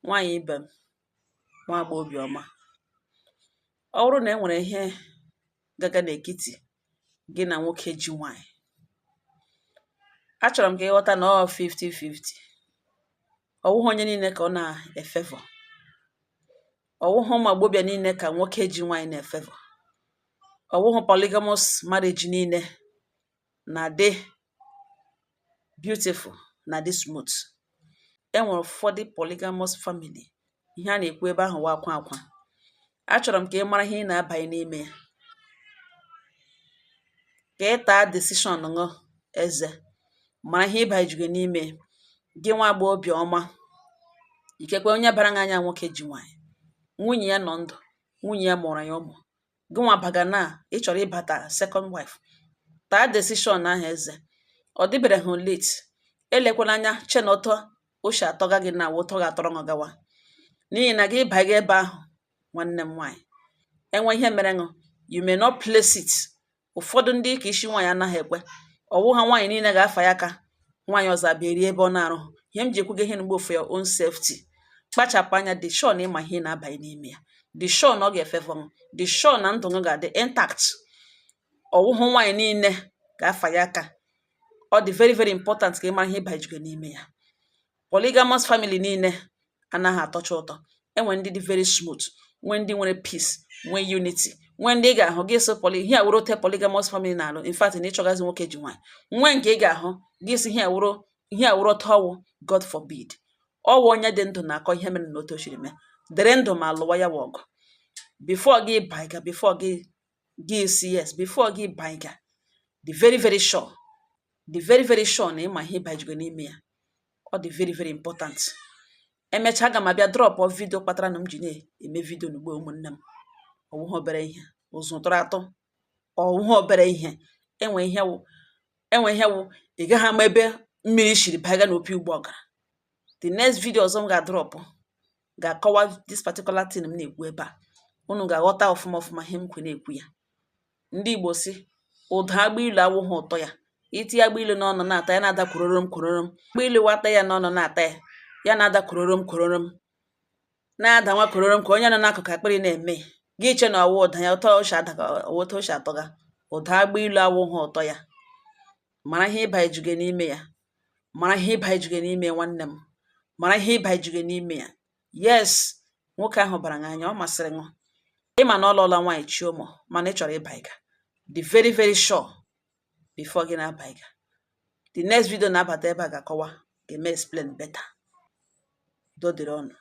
Nwaànyị̀ ibè m, nwa agbọghọbịa ọma, ọ bụrụ nà e nwèrè ihe gaga n'ètitì gị nà nwokė ji nwaànyị̀, achọ̀rọ̀ m kà ịghọta nà ọọ 50-50. Ọ̀ wụghụ onye niinė kà ọ nà-èfevọ̀, ọ̀ wụghụ ụmụ̀ àgbọbịa niinė kà nwokė ji nwaànyị̀ nà-èfevọ̀, ọ̀ wụghụ polygamous marriage niinė nà-àdị beautiful, nà-àdị smooth. E nwèrè ụ̀fọdụ polygamous family ihe a nà-èkwu ebe ahụ̀ wụ akwa àkwa. Achọ̀rọ̀ m kà ị mara ihe ị nà-abànye n'imė ya, kà ị tàa decision ṅụ ezė, màrà ihe ị bànyèjùgè n'imė. Gị nwa agbọghọbịa ọma, ìkekwe onye bara gị anya nwokė ji nwaànyị̀, nwunyè ya nọ̀ ndụ̀, nwunyè ya mụ̀rụ̀ ya ụmụ̀, gị nwa bàgà na ị chọ̀rọ̀ ịbàtà second wife, tàa decision ahụ̀ ezė. Ọ̀ dịbèrè hụ late, elekwala anya che nà ụtọ o shì àtọga gị nà ụtọ gà-àtọrọ ṅụ̀ gawa, n'ihì nà gị bàga ebe ahụ̀, nwanne m nwaànyị̀, enwe ihe mere ṅụ̀, you may not place it. Ụ̀fọdụ ndị kà ishi nwaànyị̀ anaghị èkwe, ọ̀ wụ ha nwaànyị̀ niinė gà-afà ya aka nwaànyị̀ ọzọ àbịa rie ebe ọ na-àrụhụ. Ihe m jì èkwu gị ihe m̀gbe for your own safety, kpachàpụ anya, dị sure nà ịmà ihe ị nà-abànye n'imė ya, dị sure nà ọ gà-èfevọ ṅụ̀, dị sure nà ndụ̀ ṅụ gà-àdị intact. Ọ̀ wụhụ nwaànyị̀ niinė gà-afà ya aka. Ọ dị very very important kà ị mara ihe ị bànyèjùgè n'imė ya. Polygamous family niinė anaghị àtọcha ụtọ. Enwè ndị dị very smooth, nwee ndị nwere peace, nwee unity, nwee ndị ị gà-àhụ gị sị poly ihe à wụrụ ote polygamous family nà-àlụ. In fact, nà ịchọgazi nwokė ji nwaànyị̀, nwee ǹkè ị gà-àhụ gị sị ihe à wụrụ, ihe à wụrụ otu ọwụ. God forbid. Ọwụ onye dị ndụ̀ nà-àkọ ihe mere nà otu o shiri mee, dịrị ndụ̀ mà lụwa ya wụ ọ̀gụ̀. Before gị bàị̀gà, before gị gị sị yes, before gị bàị̀gà, dị very very sure, dị very very sure nà ịmà ihe ị bànyèjùgè n'imė ya. Ọ dị very very important. Emechaa, aga m abịa drop video kpatara na m ji na-eme video n'ugbo. Ụmụnne m, ọ wụghị obere ihe ụzụ tụrụ atụ, ọ wụghị obere ihe. Enwe ihe wụ, enwe ihe wụ ị gaghị ama ebe mmiri shiri baga n'opi ụgbọ ọgara. The next video ọzọ m ga-adrop ga-akọwa this particular thing m na-ekwu ebe a. Unu ga-aghọta ọfụma ọfụma ihe m kwe na-ekwu ya. Ndị Igbo si ụda agba ilu awụghị ụtọ ya. Itinye agba ilu n'ọnụ na-ata ya, na-ada kwororom kwororom. Agba ilu wata ya n'ọnụ na-ata ya, ya na-ada kwororom kwororom, na-ada nwa kwororom, ka onye nọ n'akụkụ akpịrị na-eme gị che na ọwụ ụda ya ụtọ oshi ada, ka ụtọ oshi atọga. Ụda agba ilu awụghị ụtọ ya. Mara ihe ịba ejuge n'ime ya, mara ihe ịba ejuge n'ime ya, nwanne m, mara ihe ịba ejuge n'ime ya. Yes, nwoke ahụ bara gị anya, ọ masịrị ṅụ, ịma na ọ lụọla nwaanyị chi ụmụ, mana ị chọrọ ịba ịga. Dị very very sure before gị na-aba ịga. The next video na-abata ebe a ga-akọwa, ga-eme explain better. Udo dịrị ọnụ.